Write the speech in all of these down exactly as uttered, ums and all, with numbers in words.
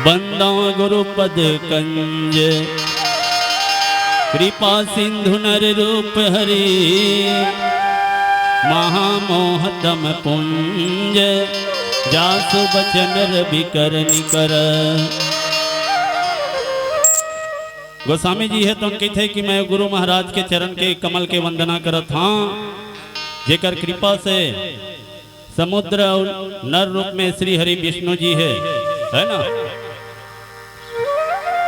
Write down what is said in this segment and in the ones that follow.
बंदौं गुरु पद कंज, कृपा सिंधु नर रूप हरि, महामोह तम पुंज, जासु बचन रवि कर निकर। गोस्वामी जी हे तोन कहिथे कि मैं गुरु महाराज के चरण के कमल के वंदना करत हौं, जेकर कृपा से समुद्र अउ नर रूप में श्री हरि विष्णु जी हे, है ना?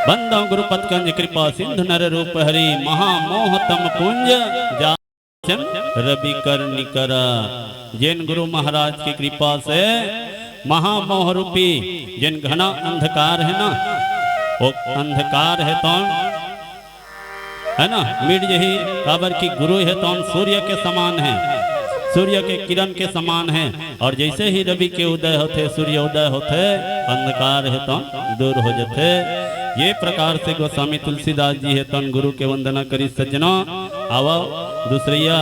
बंदौं गुरु पद कंज कृपा सिंधु नर रूप हरि, महामोह तम पुंज जा बचन रवि कर निकर। जेन गुरु महाराज की कृपा से महामोह रूपी जेन घना अंधकार हे ना, वो अंधकार हे तोन, है ना, मिट जही, काबर कि गुरु हे तोन सूर्य के समान हे, सूर्य के किरण के समान हे। और जैसे ही रवि के उदय होथे, सूर्य उदय होथे, अंधकार हे तोन दूर हो जथे। ये प्रकार से गोस्वामी तुलसीदास जी हे तोन गुरु के वंदना करिस सज्जनों। आवव, दूसरइया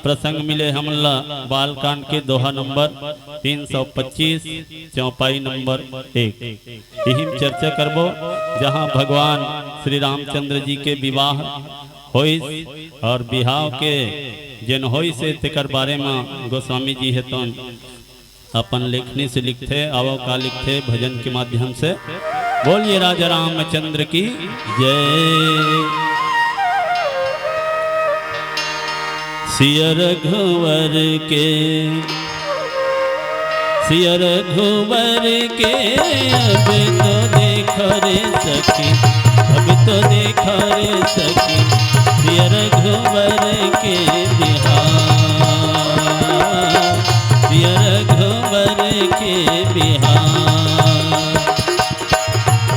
प्रसंग मिले हमन ला बालकांड के दोहा नंबर तीन सौ पच्चीस, चौपाई नंबर एक। इही म चर्चा करबो, जहाँ भगवान श्री रामचंद्र जी के विवाह होइस और बिहाव के जेन होइस हे, तेकर बारे म गोस्वामी जी हे तोन अपन लेखनी से लिखथे। आवव, का लिखथे भजन के माध्यम से। बोलिए राजा रामचंद्र की जय। सिय रघुवर के, सिय रघुवर के, अब तो देखो रे सखी, अब तो देखो रे सखी, सिय रघुवर के बिहार, सिय रघुवर के बिहार।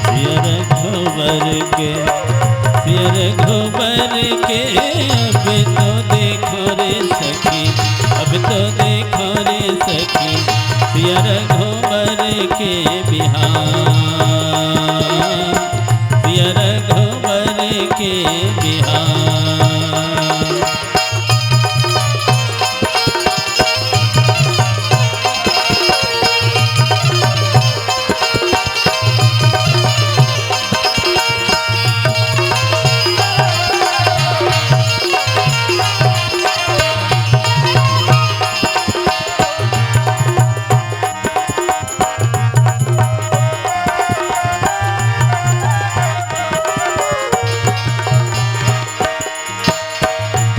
सिय रघुवर के, सिय रघुवर के, अब तो देखो रे सखी, अब तो देखो रे सखी, सिय रघुवर के बिहार, सिय रघुवर के बिहार।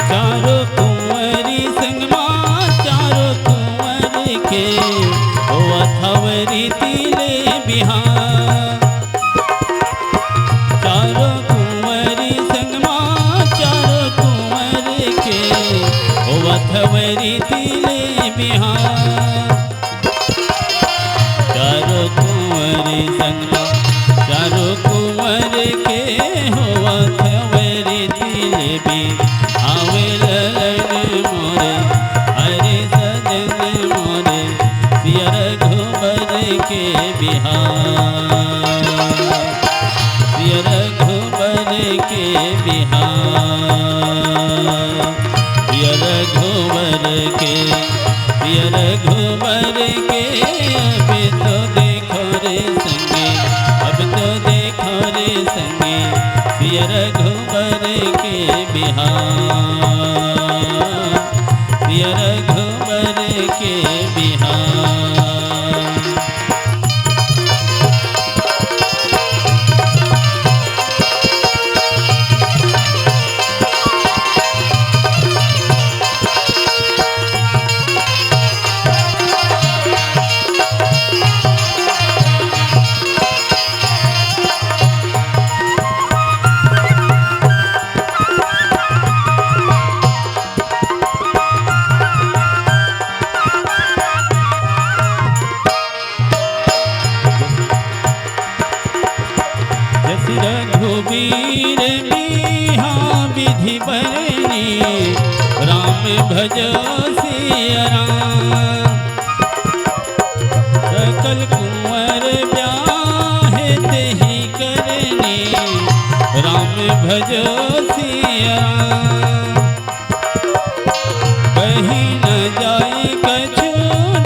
चारों कुंवरी संग मा, चारों कुंवर के होवत हवै रीति ले बिहाव। चारों कुंवरी संग मा, चारों कुंवर के होवत हवै रीति ले बिहाव। चारों कुंवर संग मा, चारों कुंवर के होवत हवै रीति ले बिहाव। आवे ललन मोरे, अरे सजन मोरे, सिय रघुवर के बिहाव, सिय रघुवर के बिहाव। सिय रघुवर के, सिय रघुवर के, अब तो देखो रे संगी, अब तो देखो रे संगी, सिय रघुवर के बिहाव, सिय रघुवर के बिहाव। जस रघुबीर बिहाव बिधि बरनी, राम भजो सिय राम। सकल कुंवर ब्याहे तेहि करनी, राम भजो सिय राम। कहीं न जाई कछु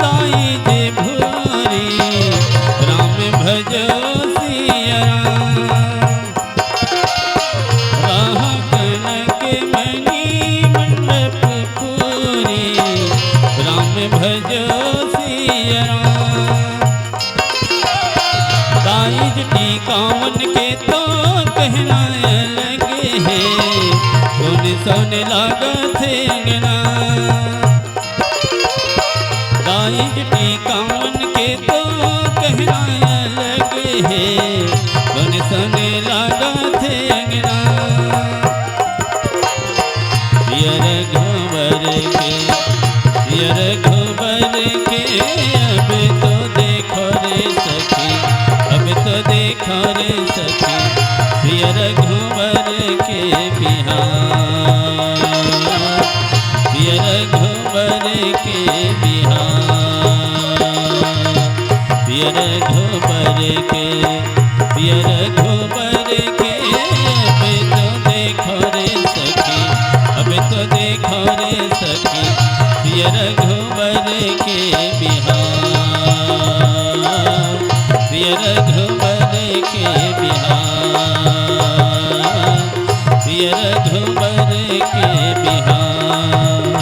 दाई जे भूरी, राम भजो सिय सन लागथे अंगना। दाई टिकावन के तो कहना अलग हे, सन सन लागथे अंगना। पियर घोबर के, पियर घोबर के, अब तो देखो रे सखी, अब तो देखो रे सखी, पियर घोबर के बिहार, पियर घोबर के बिहार, पियर घोबर के, पियर घोबर के, अब तो देखो रे सखी, अब तो देखो रे सखी, पियर घोबर के बिहार, पियर घोबर के बिहार, पियर घोबर के बिहार,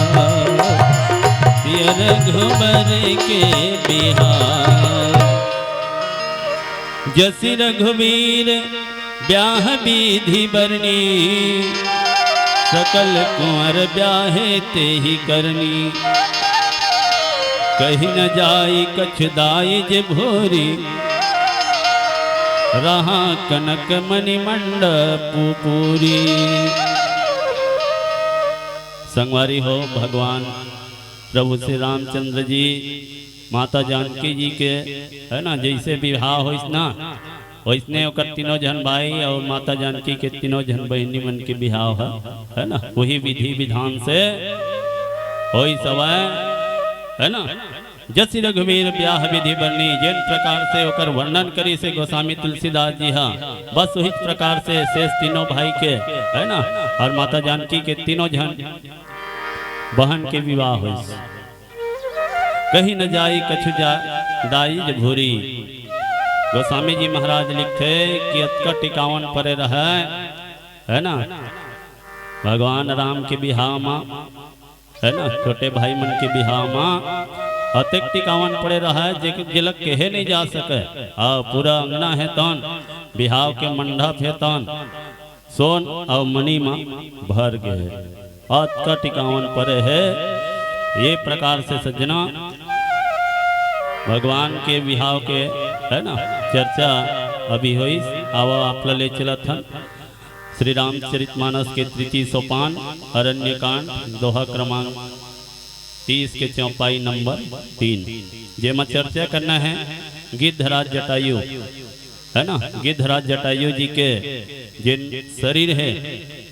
पियर घोबर के बिहार। जसि रघुबीर ब्याह बिधि बरनी, सकल कुँवर ब्याहे तेहि करनी। कहि न जाइ कछु दाइ जे भोरी, रहा कनक मनि मंडप पूरी। संगवारी हो, भगवान प्रभु श्री रामचंद्र जी माता जानकी जी के, है ना, जैसे बिहाव होइस ना, वैसने ओकर तीनों झन भाई और माता जानकी के तीनों झन बहिनी मन के बिहाव है, है ना, वही विधि विधान से होइस हवय, है ना। जसि रघुबीर ब्याह बिधि बरनी, जेन प्रकार से ओकर वर्णन करिस हे गोस्वामी तुलसीदास जी हा, बस वही प्रकार से शेष तीनों भाई के, है ना, और माता जानकी के तीनों झन बहन के विवाह होइस। कहि न जाइ कछु जा, दाइ जे भोरी। गोस्वामी जी महाराज लिखथे कि अतका टिकावन परे रहय, है ना, भगवान राम के बिहाव मा, है ना, छोटे भाई मन के बिहाव मा अतेक टिकावन परे रहय, जे, जेला कहे नहीं जा सके। हाँ, पूरा अंगना हे तौन, बिहाव के मंडप हे तौन, सोन अउ मनी म भर गे हे। अतका टिकावन परे हे। ये प्रकार से सज्जना, भगवान के बिहाव के, है ना, चर्चा अभी होइस। आवा, आप ला ले चलत हन श्री रामचरितमानस के तृतीय सोपान, अरण्यकांड, दोहा क्रमांक तीस के चौपाई नंबर तीन, जेमा चर्चा करना है गिद्धराज जटायु, है ना, गिद्धराज जटायु जी के जेन शरीर हे,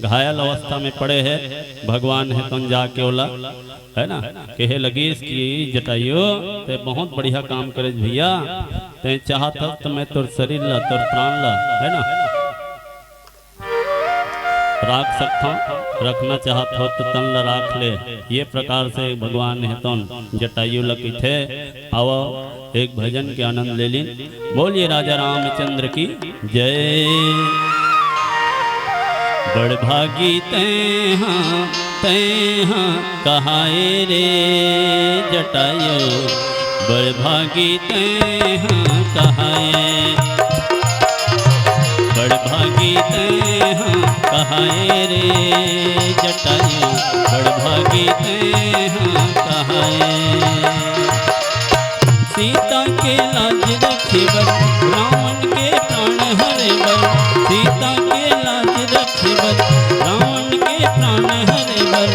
घायल अवस्था में पड़े हे, भगवान हे तौन जाके ओला, है ना, कहे लगिस कि जटायु, ते बहुत बढ़िया काम करे भैया, ते चाहत हस त मैं तोर शरीर ला, तोर प्राण ला, है ना, राख सकथव, रखना चाहत हो त तन ल राख ले। ये प्रकार से भगवान हे तौन जटायु ल कहिथे। आवव, एक भजन के आनंद ले लिन। बोलिए राजा रामचंद्र की जय। बड़ भागी तैं हा, तैं हा कहाए रे जटायु, बड़ भागी तैं हा कहाए। बड़ भागी तैं हा कहाए रे जटायु, बड़ भागी तैं हा कहाए। सीता के लाज रखे बर, रावण के प्राण हरे बर, सीता के लाज रखे बर, रावण के प्राण हरे बर,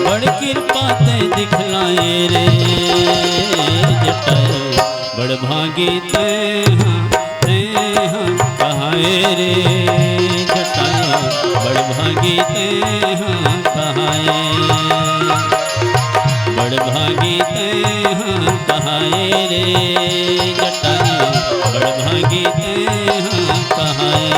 बड़ कृपा तैं दिखलाए रे जटायु। बड़ भागी तैं हा, तैं हा कहाए रे जटायु, बड़ भागी तैं हा कहाए। बड़ भागी तैं हा कहाए रे जटायु, बड़ भागी तैं हा कहाए।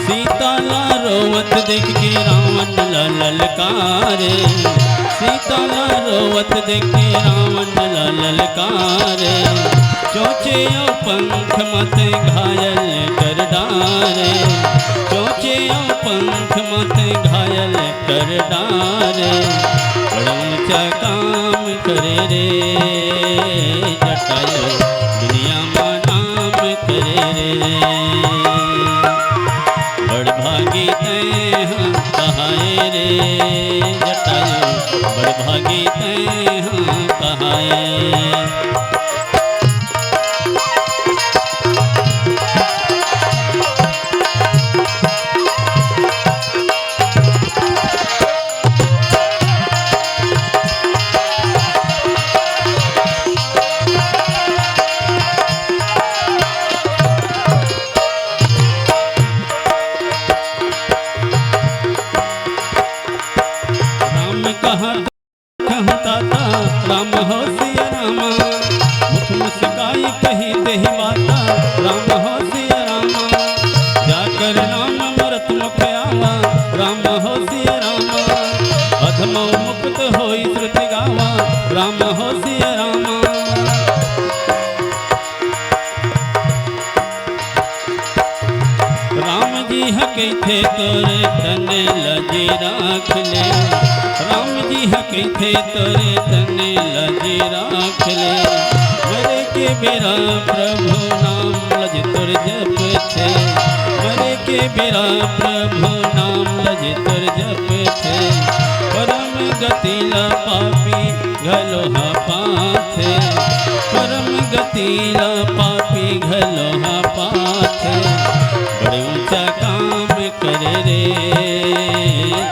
सीता ला रोवत देख के रावण ला ललकारे। सीता ला रोवत देखे रावण ला ललकारे, चोंचे अउ पंख मते घायल कर डारे, चोंचे अउ पंख मते घायल कर डारे। बड़ा ऊंचा काम करे रे जटायु, दुनिया मा नाम करे रे। बड़ भागी तैं हा कहाए रे जटायु, बड़ भागी तैं हा कहाए। राम कहा कहूँ ताता, राम हो सिया रामा। मुख मुस्काई कही देहि माता, राम हो सिया रामा। जाकर नाम मरत मुख आवा, राम हो सिया रामा। अधमउ मुक्त होई श्रुति गावा, राम हो सिया रामा। राम जी ह कहिथे तोरे तन ल जे राख ले, राम जी ह कहिथे तोरे तन ल जे राख ले। मरे के बेरा प्रभु नाम ल जे तोर जपथे, मरे के बेरा प्रभु नाम ल जे तोर जपथे। परम गति ल पापी घलो ह पाथे, परम गति ला पापी घलो ह पाथे। बड़े ऊंचा काम करे रे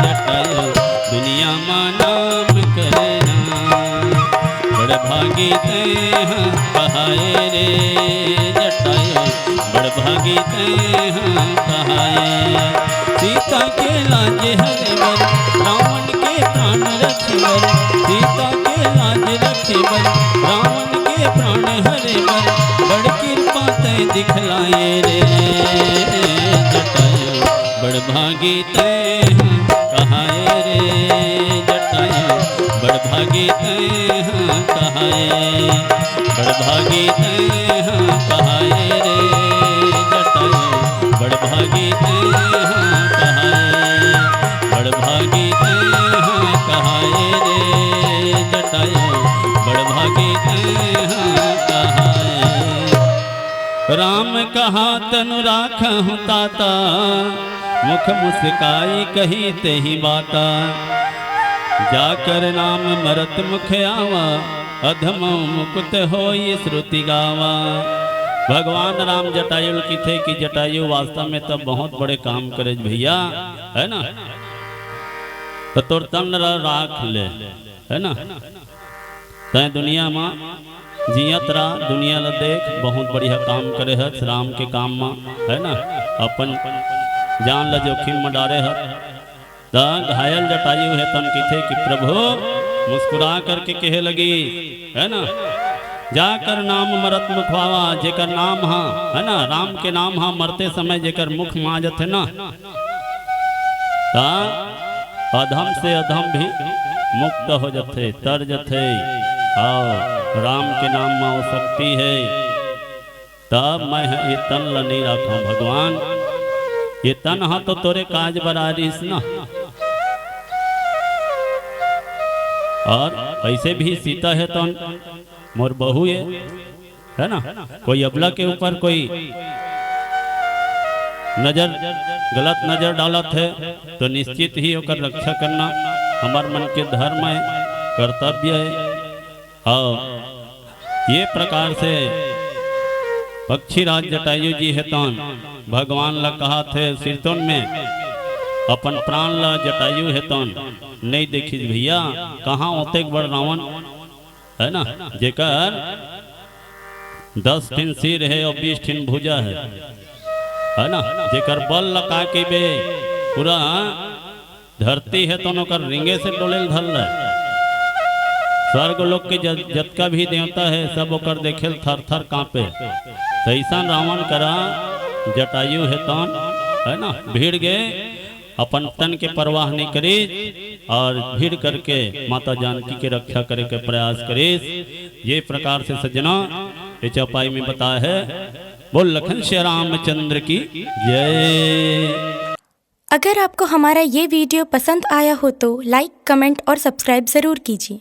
जटायु, दुनिया मा नाम करे ना। बड़ भागी तैं हा कहाए रे जटायु, बड़ भागी तैं हा कहाए। सीता के लाज हरे बर, रावण के प्राण रखे बर। सीता के लाज रखे बर, रावण के प्राण हरे बर। बड़ कृपा तैं दिखलाए रे जटायु, बड़ भागी तैं हा कहाए रे जटायु, बड़ भागी तैं हा कहाए। बड़ भागी तैं हा कहाए रे जटायु, बड़ भागी तैं हा कहाए, बड़ भागी तैं हा कहाए रे जटायु, बड़ भागी तैं हा कहाए। राम कहा तनु राखहु ताता, मुख मुस्काई कही तेहि बाता। जाकर नाम मरत मुख आवा, अधमउ मुकुत होई श्रुति गावा। भगवान राम जटायु ल किथे कि जटायु वास्तव में तब बहुत बड़े काम करे भैया, है ना? तो तोर तन रा-, राख ले, है ना? तैं दुनिया मा जियत रहा, दुनिया ला देख, बहुत बढ़िया काम करे हस राम के काम मा, है ना? अपन जान ला जोखिम मा डारे हस। त घायल जटायु हे तन किथे कि प्रभु मुस्कुरा करके कहे लगी, है ना, जाकर नाम मरत मुख आवा, जेकर नाम हा, है ना, राम के नाम हा मरते समय जेकर मुख मा आ जथे ना, त अधम से अधम भी मुक्त हो जथे, तर जथे। आओ, राम के नाम मा वो शक्ति हे। तब मैं ह ये तन ल नइ राखंव भगवान, ये तन ह तो तोरे काज बर आय रिहिस ना। और ऐसे भी सीता हे तन मोर बहू हे, है ना? कोई अबला के ऊपर कोई नजर, गलत नजर डालत हे तो निश्चित ही ओकर रक्षा करना हमर मन के धर्म हे, कर्तव्य हे। अउ ये प्रकार से पक्षीराज जटायु जी हे तन भगवान ला कहत हे सिरतोन में अपन प्राण ला जटायु हे तन नइ देखिस भैया, कहाँ ओतेक बड़ रावण हे ना, जेकर दस ठिन सिर हे अउ बीस ठिन भुजा हे, हे ना, जेकर बल ला का कहिबे, पूरा धरती हे तो ओकर रिंगे से डोले ल धर ले। स्वर्ग लोक के ज-, जतका भी देवता हे, सब ओकर देखे ल थर-थर कांपे। तइसन रावण करा जटायु हे तन, हे ना, भिड़ गे। अपन तन के परवाह नहीं करिस और भीड़ करके माता जानकी के रक्षा करे के प्रयास करिस। ये प्रकार से सज्जना ये चौपाई में बताया है। बोल लखन श्री रामचंद्र की जय। अगर आपको हमारा ये वीडियो पसंद आया हो तो लाइक, कमेंट और सब्सक्राइब ज़रूर कीजिए।